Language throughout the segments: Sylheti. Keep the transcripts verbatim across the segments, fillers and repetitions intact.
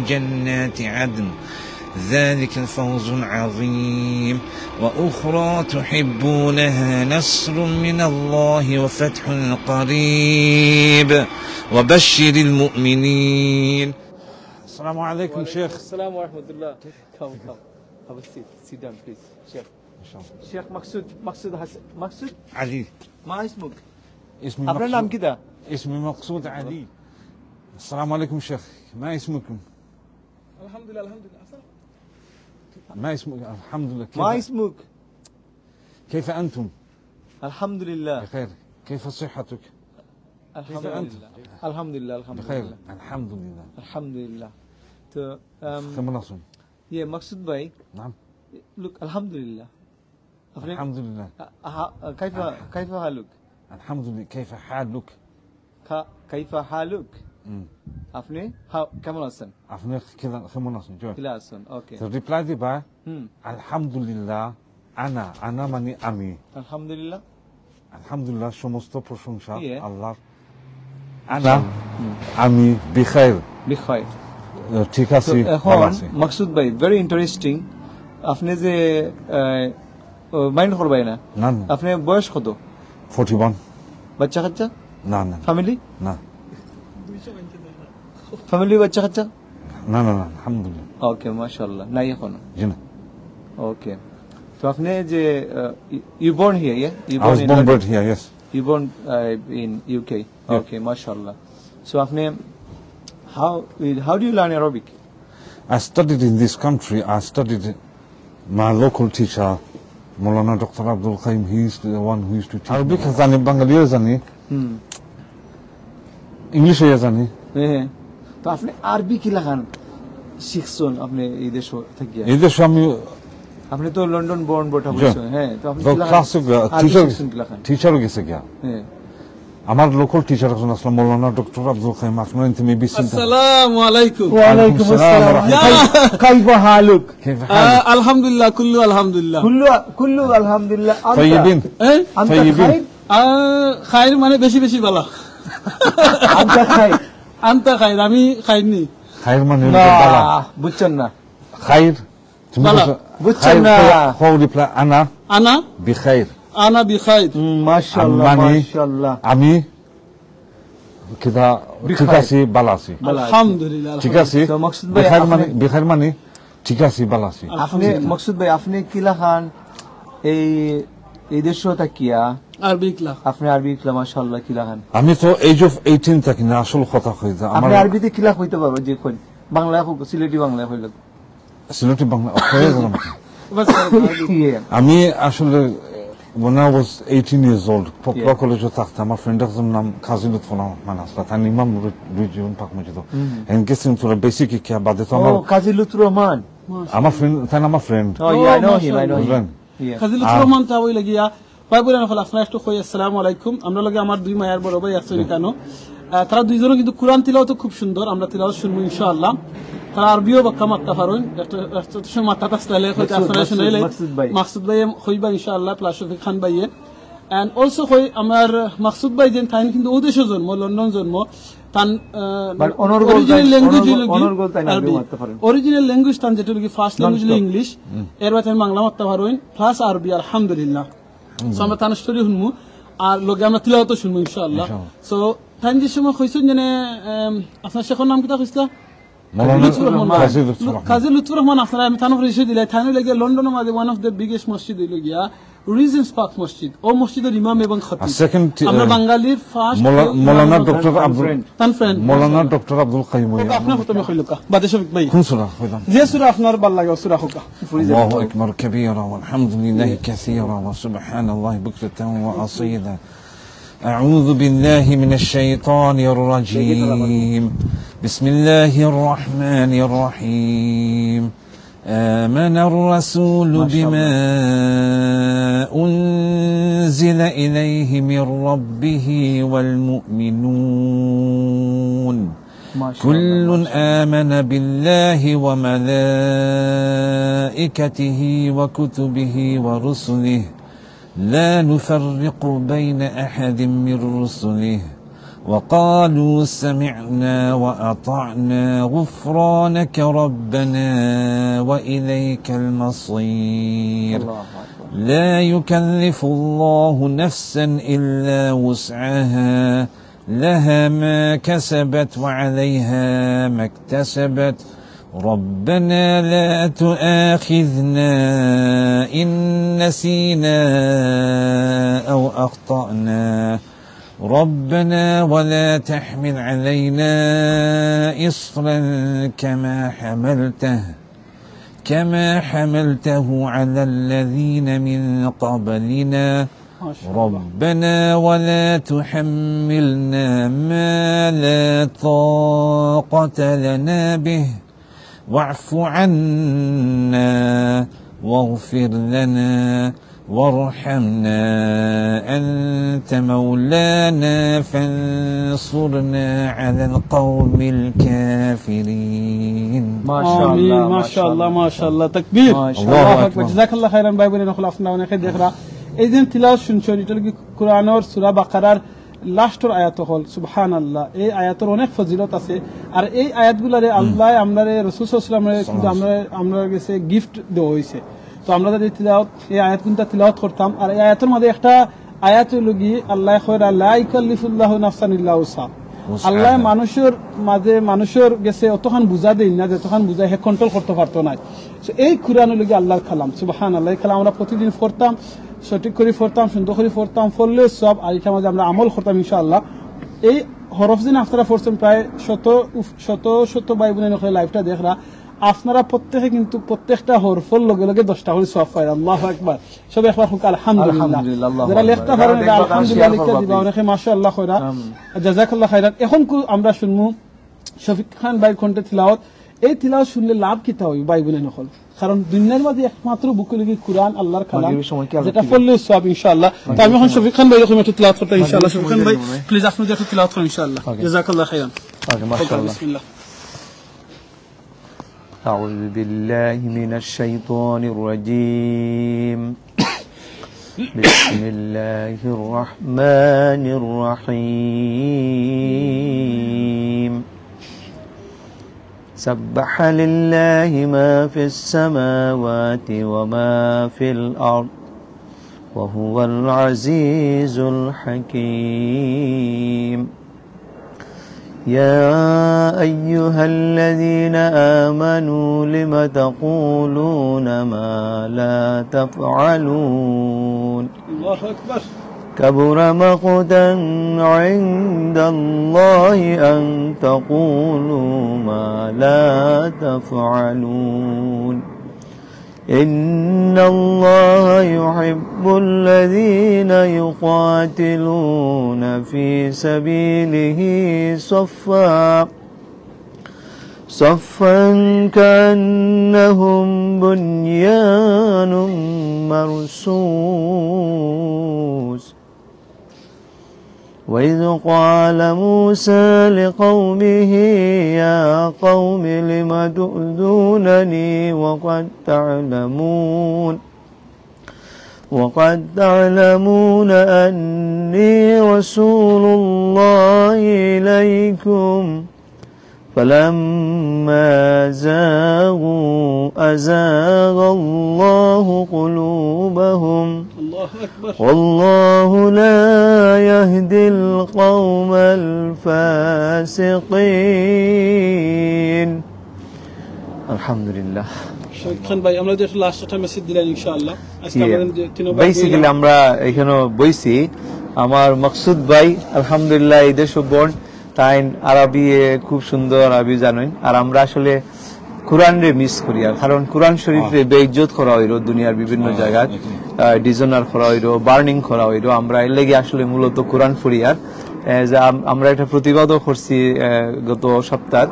جنات عدن، ذلك الفوز العظيم. وأخرى تحبونها، نصر من الله وفتح قريب، وبشر المؤمنين. السلام عليكم شيخ. السلام ورحمة الله. Come, come. Have a seat. Sit down, please. Sheikh. إن شاء الله. شيخ مقصود، مقصود حسن، مقصود؟ علي. ما اسمك؟ اسمي مقصود. আপনার নাম কিতা? اسمي مقصود علي. السلام عليكم شيخ. ما اسمكم؟ الحمد لله، الحمد لله. ما اسمك؟ الحمد لله. كيف، ما اسمك؟ كيف أنتم؟ الحمد لله. بخير. كيف صحتك؟ الحمد لله. الحمد لله، الحمد لله. بخير. الحمد لله. الحمد لله. তো, আম, কেমন আছেন? ইয়ে, মাকসুদ ভাই। নাম? Look, আলহামদুলিল্লাহ। আপনি আলহামদুলিল্লাহ। আ-, আ-, কাইফা, আ- কাইফা হালুক? আলহামদুলিল্লাহ, কাইফা হালুক? কা-, কাইফা হালুক? হুম। আপনি হা-, কেমন আছেন? আপনি কিলা-, কেমন আছেন? জয়। কিলা আছেন? Okay। তো reply দিবা, হুম। আলহামদুলিল্লাহ, আনা, আনা মানে আমি। আলহামদুলিল্লাহ। আলহামদুলিল্লাহ, সমস্ত প্রশংসা ইয়ে। আল্লাহর। আনা, হুম। আমি বিখাইর। বিখাইর। আহ, ঠিক আছি, তো এখন ভালো আছি। মাকসুদ ভাই, very interesting। আপনি যে, আহ, ও, mind করবেন না। না, না। আপনার বয়স কত? Forty one। বাচ্চা কাচ্চা? না, না। Family? না। Family বাচ্চা কাচ্চা? না, না, না, আলহামদুলিল্লাহ। Okay, মাশাআল্লাহ। নাই এখনো? জি না। Okay। তো আপনি যে, আহ, you, you born here, yeah? You I was born in born, London? Bred here, yes. You born, uh, in U K? Yeah. Okay, মাশাআল্লাহ। So আপনি, how, how do you learn Arabic? I studied in this country. I studied, my local teacher, Maulana Doctor Abdul Qayyum, he is the one who used to teach Arabic me. জানি, বাঙালিও জানি। হুম। English-ও জানি। হ্যাঁ, হ্যাঁ। তো আপনি আরবি কিলাখান শিখছেন আপনি এই দেশো থাকিয়া? এই দেশো আমি আপনি তো London born বটে জি। অবশ্য, হ্যাঁ, তো আপনি তো কিলাখান class-ও গিয়া, আরবি teacher, শিখছেন কিলাখান? Teacher-ও গেছে গিয়া। হ্যাঁ। আমার local teacher একজন আসলে মৌলানা ডক্টর আব্দুল কাইয়ুম, আপনারা ইনতে maybe চিনতে পারেন। আসসালামু আলাইকুম। ওয়ালাইকুম আসসালাম। ওয়া রাহমাতুল্লাহ। কাইফা হালুক? কাইফা হালুক? আহ, আলহামদুলিল্লাহ, কুল্লু আলহামদুলিল্লাহ। কুল্লু, কুল্লু আলহামদুলিল্লাহ। আনতা? তাইয়িবিন। হ্যাঁ? আনতা তাইয়িবিন। খাইর? আহ, খাইর মানে বেশি বেশি বালা। আনতা খাইর? আনতা খাইর, আমি খাইর নি। খাইর মানে না, বালা। বুঝছেন না। খাইর, তুমি বালা। বুঝছো? বুঝছেন খাইর না। কও, কও reply, আনা আনা? বিখাইর। আনা বিখাইর। হুম, মাশাআল্লাহ, আমি মানে মাশাআল্লাহ। আমি কিতা, ঠিক বিখাইর। আছি, বালা আছি। বালা আছি। আলহামদুলিল্লাহ, ঠিক আছি। আলহামদুলিল্লাহ। তো মকসুদ ভাই, বিখাইর মানে, আপনি বিখাইর মানে ঠিক আছি, বালা আছি। আপনি, আলহামদুলিল্লাহ। মকসুদ ভাই, আপনি কিলাখান এই, এই দেশো থাকিয়া আরবি কিলা? আপনি আরবি কিলা, মাশাআল্লাহ, কিলাখান? আমি তো age of eighteen থাকি না, আসল কথা কই যে আপনি আমার আরবিতে কিলা কইতে পারবেন? যে কইন, বাংলায় কইন, সিলেটি বাংলায় কইলে। সিলেটি বাংলা, হয়ে গেলাম। বাস, আরবি। ইয়ে। আমি আসলে, when I was eighteen years old, pakora ইয়ে। কলেজে থাকতে আমার friend একজন নাম কাজী লুৎফুর রহমান আসলা, তার ইমাম রু-, রুজি পাক মসজিদ। হুম। এনকে সিং তোরা basic শিক্ষা বাদে তো ও, আমার কাজী লুৎফুর রহমান। আমার friend, তাই না আমার friend। Oh, yeah, I know him, I know him। বুঝলেন? Yeah। কাজী লুৎফুর আর রহমান তা ওই লাগিয়া ভাই বোনেরা হকল, আপনারা একটু কই আসসালামু আলাইকুম। আমরা লগে আমার দুই মায়ার বড় ভাই আছেন এখানো। আহ, তারা দুইজনও কিন্তু কোরআন তিলাওয়াত খুব সুন্দর, আমরা তিলাওয়াত শুনবো ইনশাআল্লাহ। তারা আরবিও বাক্কা মাততা পারইন, একটু, একটু সময় মাততা আসলে হয়তো মকসুদ, আপনারা মকসুদ, শুনাইলে মকসুদ ভাই। মকসুদ ভাই কইবা ইনশাআল্লাহ, plus শফিক খান ভাইয়ে। And also কই আমার মকসুদ ভাই যেন তাইন কিন্তু ও দেশো জন্ম, লন্ডন জন্ম। তান, আহ, But অনর্গল original তাইন, language অনর্গল, হইল কি অনর্গল তাইন আরবিও আরবি। মাততা পারইন। Original language তান যেটা হইল কি first language হইল Non-stop। English। হুম। এর বাদে তাইন বাংলা মাততা পারইন, plus আরবি, আলহামদুলিল্লাহ। So, আমরা তান story শুনমু, আর লগে আমরা তিলাওয়াতও শুনমু ইনশাআল্লাহ। ইনশাআল্লাহ। So, তাইন যে সময় কইছইন যে, আম, আপনার শেখর নাম কিতা কইছিলা? মৌলানা লুৎফুর রহমান। কাজী লুৎফুর রহমান। কাজী লুৎফুর রহমান, আপনারা আমি তান পরিচয় দিলাই, তান লাগিয়া লন্ডনর মাঝে one of the biggest মসজিদ হইল গিয়া Regent's Park মসজিদ। ও মসজিদর ইমাম এবং খতিব। আর second, আমরা আহ, বাঙালির first মৌলা-, কেউ মৌলানা ইমাম ডক্টর তান আব্দুল friend। তান friend। মৌলানা ডক্টর আব্দুল কাইয়ুম ওকে, ওই আপনার আমার কথা আমি কইলুকা, বাদে শফিক ভাই। কোন সূরা কইলাম? যে সূরা আপনার ভালো লাগে, ও সূরা কইলুকা। আল্লাহু আকবার কাবীরা, ওয়ালহামদুলিল্লাহি কাসীরা, ওয়া সুবহানাল্লাহি বুকরাতান ওয়া আসীলা। أعوذ بالله من الشيطان الرجيم. بسم الله الرحمن الرحيم. آمن الرسول بما أنزل إليه من ربه والمؤمنون. كل آمن بالله وملائكته وكتبه ورسله لا نفرق بين أحد من رسله وقالوا سمعنا وأطعنا غفرانك ربنا وإليك المصير. الله أكبر. لا يكلف الله نفسا إلا وسعها، لها ما كسبت وعليها ما اكتسبت. ربنا لا تؤاخذنا إن نسينا أو أخطأنا. ربنا ولا تحمل علينا إصرا كما حملته، كما حملته على الذين من قبلنا. ما شاء الله. ربنا ولا تحملنا ما لا طاقة لنا به، واعف عنا واغفر لنا وارحمنا أنت مولانا فانصرنا على القوم الكافرين. ما شاء الله، آمين. ما شاء الله، ما شاء الله. تكبير. ما شاء الله। الله أكبر। جزاك الله خيرا ভাই বোন অকল, আপনারা অনেকে দেখরা। এই যে তিলাওয়াত শুনছইন, ইটা অইলো গি কোরআনর সূরা বাকারার লাস্টর আয়াত অকল, সুবহানাল্লাহ। এই আয়াতর অনেক ফজিলত আছে। আর এই আয়াতগুলারে আল্লায় আমরারে, রাসূল সাল্লাল্লাহু আলাইহি ওয়াসাল্লামরে কিন্তু আমরার, আমরার গেছে গিফট দেওয়া অইছে। তো আমরা যদি তিলাওয়াত, এই আয়াতগুনতা তিলাওয়াত করতাম, আর এই আয়াতর মাঝে একটা আয়াত অইলো গি, আল্লায় কইরা, "লা ইউকাল্লিফুল্লাহু নাফসান ইল্লা উসআহা।" উসআহা। আল্লায় মানুষর মাঝে, মানুষর গেছে অতখান বুঝা দেইন না, যতখান বুঝা হে কন্ট্রোল করতে পারতো নায়। So, এই কোরআন অইলো গি আল্লাহর কালাম, সুবহানাল্লাহ। এই কালাম আমরা প্রতিদিন পড়তাম, সঠিক করি পড়তাম, সুন্দর করি পড়তাম, পড়লে সওয়াব, আর ইটার মাঝে আমরা আমল করতাম ইনশাআল্লাহ। এই হরফ যেন আপনারা পড়ছইন, প্রায় শত উফ-, শত শত ভাই বোন অকলে লাইভটা দেখরা, আপনারা প্রত্যেকে কিন্তু প্রত্যেকটা হরফর লগে লগে দশটা করি সওয়াব পাইরা। আল্লাহু আকবার। সবে একবার কউক্কা আলহামদুলিল্লাহ। আলহামদুলিল্লাহ, আল্লাহু আকবার। যারা লেখতা পারইন, যারা লেখতা পারইন, লেখতা পারইন, share করবা, দিবা। অনেকে মাশাআল্লাহ কইরা। জাযাকাল্লাহু খাইরান। এখন কু-, আমরা শুনমু শফিক খান ভাইর কণ্ঠে তিলাওয়াত। এই তিলাওয়াত শুনলে লাভ কিতা অইবো ভাই বোন অকল? কারণ দুনিয়ার মাঝে একমাত্র বুক অইলো গি কোরআন, আল্লাহর কালাম, মাগরিবের সময় কি আল্লাহ যেটা কি পড়লে সওয়াব ইনশাআল্লাহ। তো আমি এখন শফিক খান ভাইরে কইমু একটু তিলাওয়াত করতা ইনশাআল্লাহ। শফিক খান ভাই, please আপনি একটু তিলাওয়াত করুন ইনশাআল্লাহ। ওকে। জাযাকাল্লাহু খাইরান। ওকে, মাশাআল্লাহ। বিসমিল্লাহ। أعوذ بالله من الشيطان الرجيم. بسم الله الرحمن الرحيم. سبح لله ما في السماوات وما في الأرض وهو العزيز الحكيم. يا أيها الذين آمنوا لم تقولون ما لا تفعلون. الله أكبر. كبر مقتا عند الله أن تقولوا ما لا تفعلون. إن الله يحب الذين يقاتلون في سبيله صفا، صفا كأنهم بنيان مرصوص. وإذ قال موسى لقومه يا قوم لم تؤذونني وقد تعلمون، وقد تعلمون أني رسول الله إليكم، فلما زاغوا أزاغ الله قلوبهم، الله أكبر. والله لا يهدي القوم الفاسقين. الحمد لله. শফিক খান ভাই, আমরা যে লাস্ট একটা মেসেজ দিলেন ইনশাআল্লাহ। আজকে আমাদের যে তিন ভাই বেসিক্যালি আমরা এখানে বইছি, আমার মকসুদ ভাই আলহামদুলিল্লাহ এই দেশো বর্ন, তাইন আরবি এ খুব সুন্দর আরবি জানইন। আর আমরা আসলে কোরআনরে মিস করি, আর কারণ কোরআন শরীফরে বেইজ্জত করা অইরো দুনিয়ার বিভিন্ন জাগাত, আহ, ডিসঅনার করা অইরো, বার্নিং করা অইরো। আমরা এর লাগি আসলে মূলত কোরআন পড়ি। আর, আহ, যে আম-, আমরা একটা প্রতিবাদও করছি, আহ, গত সপ্তাহ,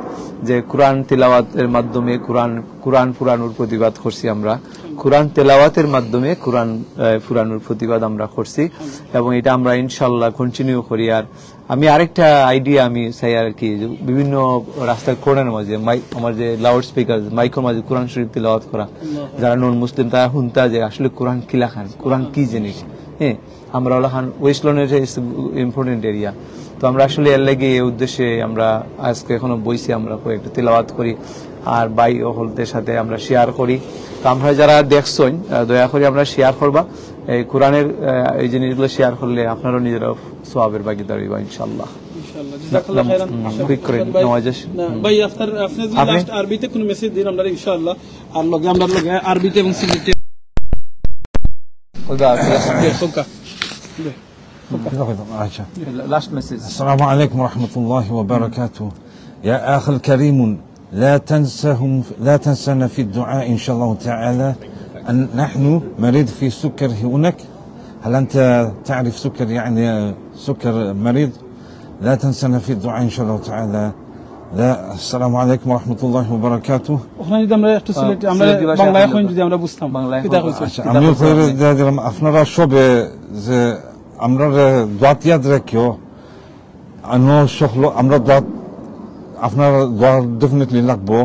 যে কোরআন তিলাওয়াতের মাধ্যমে কোরআন, কোরআন পুরানোর প্রতিবাদ করছি আমরা। কোরআন তেলাওয়াতের মাধ্যমে কোরআন, আহ, পুরানোর প্রতিবাদ আমরা করছি, এবং এটা আমরা ইনশাল্লাহ কন্টিনিউ করি। আর আমি আরেকটা আইডিয়া আমি চাই আর কি, যে বিভিন্ন রাস্তার কর্নার মাঝে মাইক, আমার যে লাউড স্পিকার, মাইকর মাঝে কোরআন শরীফ তিলাওয়াত করা, যারা নন মুসলিম তারা হুনতা যে আসলে কোরআন কিলাখান, কোরআন কি জিনিস। হ্যাঁ, আমরা ওলাখান ওয়েস্ট লন্ডনের ইম্পর্টেন্ট এরিয়া, তো আমরা আসলে এর লাগি এই উদ্দেশ্যে আমরা আজকে এখানো বইছি, আমরা কয়েকটা তিলাওয়াত করি, আর ভাই অকলদের সাথে আমরা শেয়ার করি। তো আমরা যারা দেখছইন, আহ, দয়া করি আমরা শেয়ার করবা। এই কোরআনের, আহ, এই জিনিসগুলো শেয়ার করলে আপনারাও নিজেরাও সওয়াবের ভাগীদার হইবা ইনশাআল্লাহ। ইনশাআল্লাহ। জাযাকাল্লাহ খাইরান। হুম, quick করে ভাই। নওয়াজ আস-, না, হুম। ভাই, আপনার, আপনি যদি আপনি? লাস্ট আরবিতে কোনো মেসেজ দিন আমরা ইনশাআল্লাহ, আর লগে, আমরা লগে আরবিতে এবং সিলেটি। খোদা হাফেজ। জি, খোকা। জি। আচ্ছা। Last message. السلام عليكم ورحمة الله وبركاته. يا أخ الكريم، لا تنسهم، لا تنسنا في الدعاء إن شاء الله تعالى. أن نحن مريض في سكر هناك. هل أنت تعرف سكر، يعني، سكر مريض؟ لا تنسنا في الدعاء إن شاء الله تعالى. لا، السلام عليكم ورحمة الله وبركاته. ওখানে যদি আমরা একটু আহ, সিলেটি, আমরা সিলেটি ভাষায় বাংলায় এখন কইন যদি আমরা বুঝতাম। বাংলায় কিতা এখন কইছে? আচ্ছা, কিতা আমি কইছে কইরে আপনি? দিয়া দিলাম, আপনারা সবে যে আমরারে দোয়াত ইয়াদ রাখিও, আনো সকল, আমরা দোয়াত, আপনার দোয়া definitely লাগবো।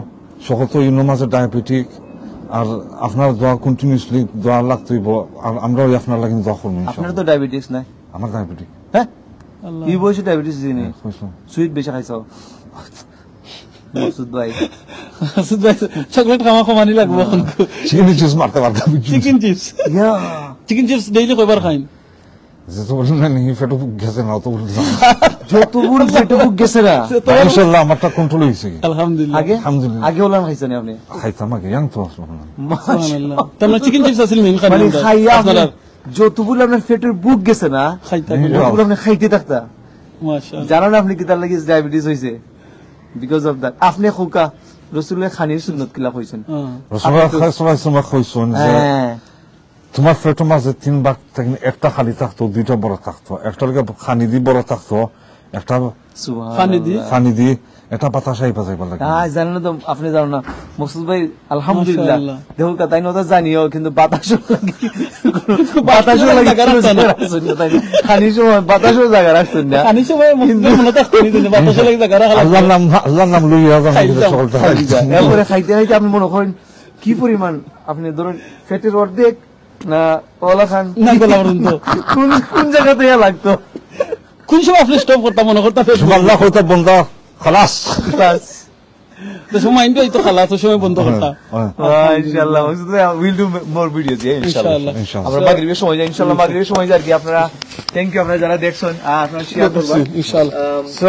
সকল তো ইনো মাঝে ডায়াবেটিক, আর আপনার দোয়া continuously দোয়া লাগতই, আর আমরাও আপনার লাগি দোয়া করবো ইনশাআল্লাহ। আপনার তো ডায়াবেটিস নাই। আমার ডায়াবেটিক। হ্যাঁ? আল্লাহ। এই বয়সে ডায়াবেটিস হইছে নি? হ্যাঁ, হইছে। সুইট বেশি খাইছো? মাসুদ ভাই। মাসুদ ভাই, চকলেট খাওয়া কমানি লাগবো এখন। চিকেন চিপস মারতে মারতে আমি চিকেন চিপস। ইয়া। চিকেন চিপস ডেইলি কয়বার খাইন? যে তো বললাম না, নি পেটো ভুক গেছে না, অত বললাম। যত বল পেটো ভুক গেছে না। ইনশাআল্লাহ, আমারটা কন্ট্রোল হইছে কি? আলহামদুলিল্লাহ। আগে? আলহামদুলিল্লাহ। আগে ওলান খাইছেন আপনি? খাইতাম আগে, ইয়াং তো আসলো না। মাশাআল্লাহ। তার মানে চিকেন চিপস আছিল মেইন খানি মানে আমরা। খাইয়া আপনারা যত বল আপনার পেটের ভুক গেছে না, খাইতা তত বল আপনি খাইতে থাকতা। মাশাআল্লাহ। জানেন আপনি কিতার লাগি ডায়াবেটিস হইছে? Because of that. আপনি খোকা, রসুলের খানির সুন্নত কিলা কইছেন? হ্যাঁ। রসুলুল্লাহ আপনি তো সাল্লাল্লাহু আলাইহি ওয়াসাল্লাম কইছেন যে, হ্যাঁ। তোমার পেটের মাঝে তিন ভাগ থাকি একটা খালি থাকতো, দুইটা বড় থাকতো। একটা লাগে খানি দি বড় থাকতো, একটা সুবহানাল্লাহ। খানি দি? খানি দি, একটা বাতাস আইবা যাইবার লাগে। আয়, জানেন না তো, আপনি জানেন না। মকসুদ ভাই, আলহামদুলিল্লাহ। মাশাআল্লাহ। দেখো, তাই না, ওটা জানিও, কিন্তু বাতাসও লাগে। বাতাসও লাগে, জায়গা রাখতো না। খানির সময় বাতাসও জায়গা রাখছেন না। খানির সময় মকসুদ ভাই মনে থাকতো না, কিন্তু বাতাসও লাগে জায়গা রাখা লাগতো। আল্লাহর নাম, আল্লাহর নাম লইয়া যান, খাইতাম, সকলটা খাইতাম। খাইতাম। এরপরে খাইতে খাইতে আপনি মনে করেন, কি পরিমাণ আপনি ধরেন পেটের অর্ধেক না, ওলা খান। না, গলা পর্যন্ত। কোন, কোন জায়গাতে ইয়া লাগতো? কোন সময় আপনি স্টপ করতা মনে করতা? সুবহানাল্লাহ, কইতা বন্ধ, খালাস। খালাস। তো সময় আইনটা হয়তো খালাস, ওই সময় বন্ধ করতা। হ্যাঁ, হ্যাঁ। আহ, ইনশাআল্লাহ, we'll do more videos, yeah, ইনশাআল্লাহ। ইনশাআল্লাহ। ইনশাআল্লাহ। আমরা মাগরিবের সময় যাই, ইনশাআল্লাহ, মাগরিবের সময় যাই আর কি। আপনারা, thank you, আপনারা যারা দেখছেন, আহ, আপনারা শেয়ার করবেন। ইনশাআল্লাহ। আম, So,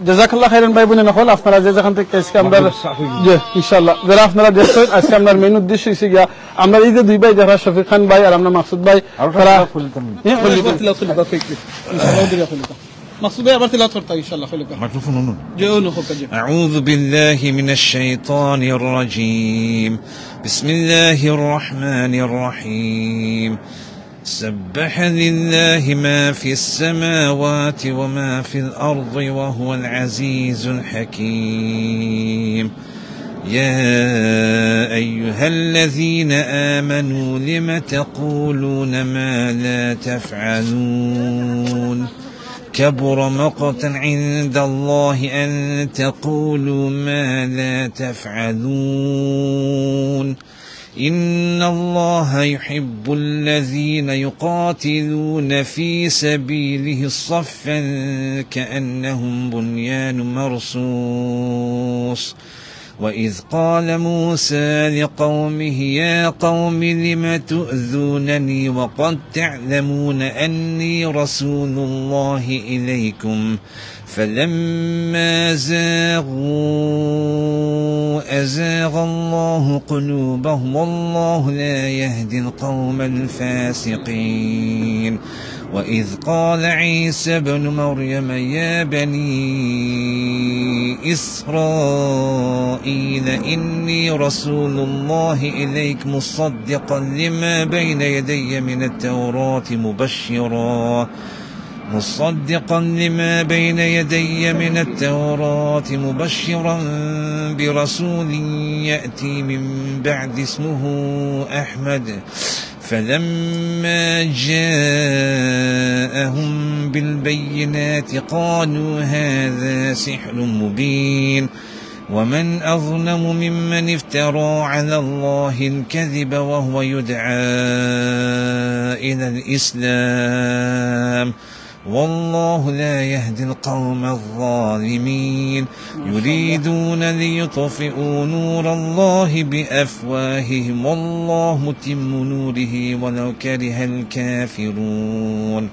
জাযাকাল্লাহ খাইরান ভাই বোন অকল, আপনারা যে যেখান থেকে আজকে আমরা, মাগরিব সাফি। জি, ইনশাআল্লাহ। যারা আপনারা দেখছেন, আজকে আমরার মেইন উদ্দেশ্য হইছে গিয়া, আমরা এই যে দুই ভাই যারা শফিক খান ভাই আর আমরা মাসুদ ভাই, আরো তারা তিলাওয়াত করি দিতাম। হ্যাঁ, করি দিতাম। তিলাওয়াত করি দিতাম, quickly। ইনশাআল্লাহ, করি দিতাম। মাসুদ ভাই আবার তিলাওয়াত করতা, ইনশাআল্লাহ, করি দিতাম। Microphone on. জি, অন হোক, জি। أعوذ بالله من الشيطان الرجيم. بسم الله الرحمن الرحيم. سبح لله ما في السماوات وما في الأرض وهو العزيز الحكيم. يا أيها الذين آمنوا لم تقولون ما لا تفعلون. كبر مقتا عند الله أن تقولوا ما لا تفعلون. إن الله يحب الذين يقاتلون في سبيله صفا كأنهم بنيان مرصوص. وإذ قال موسى لقومه يا قوم لم تؤذونني وقد تعلمون أني رسول الله إليكم فلما زاغوا أزاغ الله قلوبهم والله لا يهدي القوم الفاسقين. وإذ قال عيسى ابن مريم يا بني إسرائيل إني رسول الله إليكم مصدقا لما بين يدي من التوراة مبشرا مصدقا لما بين يدي من التوراة مبشرا برسول يأتي من بعد اسمه أحمد فلما جاءهم بالبينات قالوا هذا سحر مبين ومن أظلم ممن افترى على الله الكذب وهو يدعى إلى الإسلام والله لا يهدي القوم الظالمين. يريدون ليطفئوا نور الله بأفواههم والله متم نوره ولو كره الكافرون.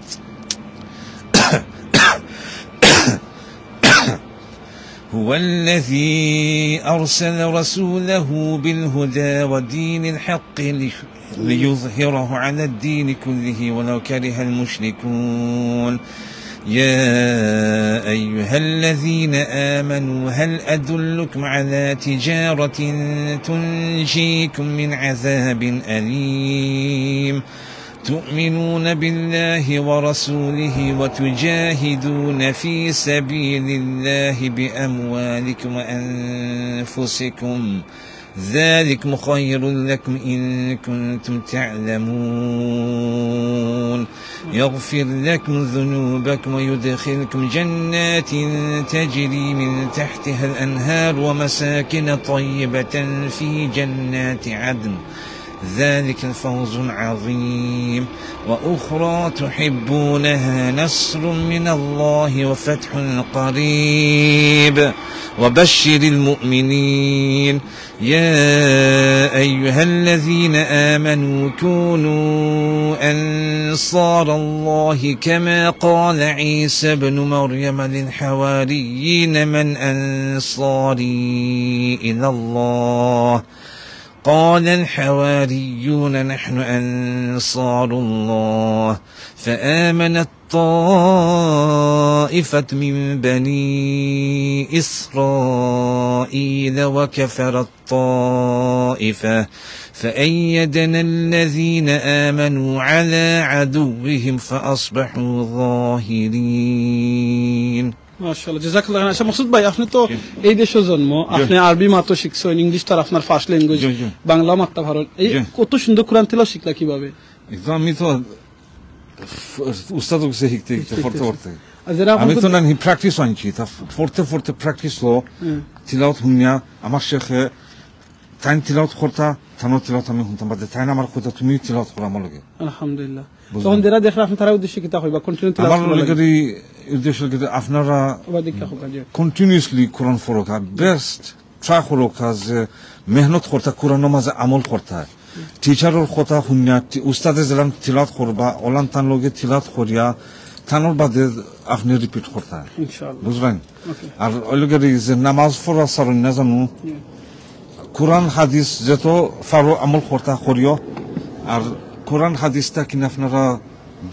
هو الذي أرسل رسوله بالهدى ودين الحق ليظهره على الدين كله ولو كره المشركون. يا أيها الذين آمنوا هل أدلكم على تجارة تنجيكم من عذاب أليم؟ تؤمنون بالله ورسوله وتجاهدون في سبيل الله بأموالكم وأنفسكم، ذلكم خير لكم إن كنتم تعلمون. يغفر لكم ذنوبكم ويدخلكم جنات تجري من تحتها الأنهار ومساكن طيبة في جنات عدن، ذلك الفوز العظيم. وأخرى تحبونها، نصر من الله وفتح قريب، وبشر المؤمنين. يا أيها الذين آمنوا كونوا أنصار الله كما قال عيسى ابن مريم للحواريين من أنصاري إلى الله؟ قال الحواريون نحن أنصار الله، فآمنت طائفة من بني إسرائيل وكفرت طائفة فأيدنا الذين آمنوا على عدوهم فأصبحوا ظاهرين. মাশাআল্লাহ, জাযাকাল্লাহ খাইরান। আচ্ছা, মকসুদ ভাই, আপনে তো এই দেশো জন্ম, আপনে আরবি মাতো শিখছইন, ইংলিশ তো আর আপনার ফার্স্ট ল্যাঙ্গুয়েজ, জি, জি। বাংলা মাততা পারইন। এই জি। কত সুন্দর কোরআন তিলাওয়াত শিখলা কিভাবে? এই তো আমি তো উস্তাদ গেছে শিখতে শিখতে, পড়তে পড়তে। আর যারা আমি তো না, হি প্র্যাকটিস আনছি, তা পড়তে পড়তে প্র্যাকটিস লো, হুম। তিলাওয়াত হুনিয়া, আমার শেখে, তাইন তিলাওয়াত করতা, তানর তিলাওয়াত আমি হুনতাম, বাদে তাইন আমার কথা, "তুমি তিলাওয়াত করো আমার লগে।" আলহামদুলিল্লাহ। বুঝলাম। তখন যারা দেখরা আপনে তারার উদ্দেশ্যে কিতা কইবা? কন্টিনিউ তিলাওয়াত আমার করবা। লগে এই উদ্দেশ্য কি, আপনারা ওবা দেখা হোক, জি। কন্টিনিউয়াসলি কোরআন পড়ো, বেস্ট ট্রাই করো, কাজ মেহনত করতা, কোরআনর মাঝে আমল করতা। টিচারর কথা হুনিয়া, তি-, উস্তাদে যেলান তিলাওয়াত করবা, ওলান তান লগে তিলাওয়াত করিয়া, তানর বাদে আপনে রিপিট করতা। ইনশাআল্লাহ। বুঝলেন? ওকে। আর ওই লগে এই যে নামাজ পড়া সারুন না জানো, হুম। কোরআন হাদিস যত পারো আমল করতা করিও, আর কোরআন হাদিস থাকি আপনারা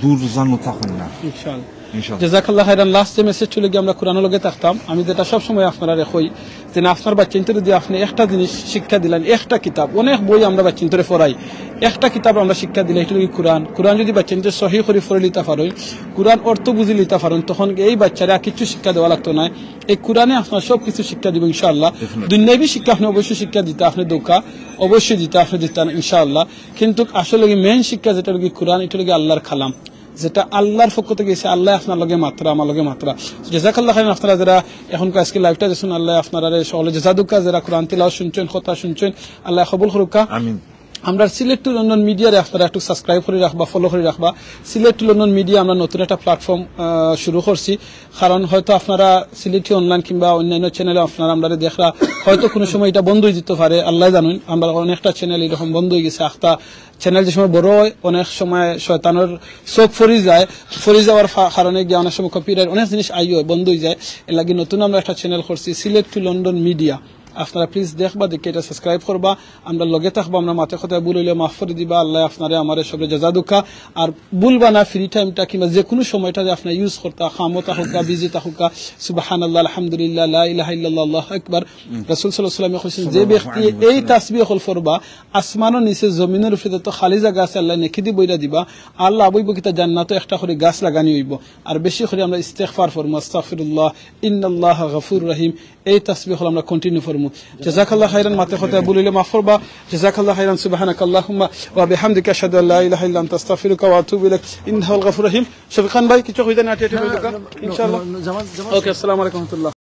দূর জানো থাকইন না। ইনশাআল্লাহ। ইনশাআল্লাহ। জাযাকাল্লাহ খাইরান। লাস্ট যে মেসেজ অইলো গি আমরা কোরআনর লগে থাকতাম, আমি যেটা সব সময় আপনারারে কই, যে না, আপনার বাচ্চাইন্তরে যদি আপনে একটা জিনিস শিক্ষা দিলাইন, একটা কিতাব, অনেক বই আমরা বাচ্চাইন্তরে পড়াই, একটা কিতাব আমরা শিক্ষা দিলাই, ইটা অইলো গি কোরআন। কোরআন যদি বাচ্চাইন্তে সহি করি পড়ি লিতা পারইন, কোরআন অর্থ বুঝি লিতা পারইন, তখন এই বাচ্চারে আর কিচ্ছু শিক্ষা দেওয়া লাগতো নায়। এই কোরআনে আপনার সব কিছু শিক্ষা দিবো ইনশাআল্লাহ। Definitely। দুনিয়াবি শিক্ষা আপনে অবশ্যই শিক্ষা দিতা, আপনে ধোকা অবশ্যই দিতা, আপনে দিতা না ইনশাআল্লাহ। কিন্তু আসলে কি মেইন শিক্ষা যেটা অইলো গি কোরআন, ইটা অইলো গি আল্লাহর কালাম, যেটা আল্লাহর পক্ষ থাকি আইছে, আল্লায় আপনার লগে মাতরা, আমার লগে মাতরা। জাযাকাল্লাহ খাইরান। আপনারা যারা এখন আজকে লাইভটা দেখছইন, আল্লায় আপনারারে সকলরে জাযা দেউক্কা, যারা কোরআন তিলাওয়াত শুনছইন, কথা শুনছইন, আল্লায় কবুল করুক্কা। আমিন। আমরার সিলেট টু লন্ডন মিডিয়ারে আপনারা একটু সাবস্ক্রাইব করি রাখবা, ফলো করি রাখবা। সিলেট টু লন্ডন মিডিয়া আমরা নতুন একটা প্ল্যাটফর্ম, আহ, শুরু করছি। কারণ হয়তো আপনারা সিলেটি অনলাইন কিংবা অন্যান্য চ্যানেলে আপনারা আমরারে দেখরা, হয়তো কোনো সময় ইটা বন্ধ অই যিতো পারে, আল্লায় জানইন। আমরার অনেকটা চ্যানেল এরকম বন্ধ অই গেছে। আখতা চ্যানেল যে সময় বড় অয়, অনেক সময় শয়তানর চোখ পড়ি যায়, পড়ি যাওয়ার ফা-, কারণে গিয়া অনেক সময় কপিরাইট অনেক জিনিস আইও বন্ধ অই যায়। এর লাগি নতুন আমরা একটা চ্যানেল করছি, সিলেট টু লন্ডন মিডিয়া। আপনারা প্লিজ দেখবা, দেখে ইটা সাবস্ক্রাইব করবা, আমরার লগে থাকবা। আমরার মাতে কথায় ভুল অইলে মাফ করি দিবা, আল্লায় আপনারে আমারে সবরে জাযা দেউক্কা। আর ভুলবা না ফ্রি টাইমটা কিংবা যে কোনো সময়টা যে আপনারা ইউজ করতা, কামো থাকুক্কা, বিজি থাকুক্কা, সুবহানাল্লাহ, আলহামদুলিল্লাহ, লা ইলাহা ইল্লাল্লাহ, আল্লাহু আকবার। রাসূল সাল্লাল্লাহু আলাইহি ওয়াসাল্লামে কইছইন, যে ব্যক্তি এই তাসবিহ অকল পড়বা, আসমানর নিচে জমিনর উপরে যত খালি জাগা আছে আল্লায় নেকি দি ভইরা দিবা। আর লাভ অইবো কিতা, জান্নাতো একটা করি গাছ লাগানি অইবো। আর বেশি করি আমরা ইস্তেগফার পড়মু, আস্তাগফিরুল্লাহ, ইন্নাল্লাহা গাফুরুর রহিম, এই তাসবিহ অকল আমরা কন্টিনিউ পড়মু। জাযাকাল্লাহ খাইরান, মাতে কথায় ভুল অইলে মাফ করবা। জাযাকাল্লাহ খাইরান, সুবহানাকাল্লাহুম্মা ওয়া বিহামদিকা, আশহাদু আল্লা ইলাহা ইল্লা আনতা, আস্তাগফিরুকা ওয়া আতুবু ইলাইক। ইন্নাহু হুয়াল গাফুরুর রহিম। শফিক খান ভাই, কিছু কইতা না, আটিয়া আটিয়া কইতা। ইনশাআল্লাহ। জামাত, জামাত। ওকে, আসসালামু আলাইকুম ওয়া রাহমাতুল্লাহ।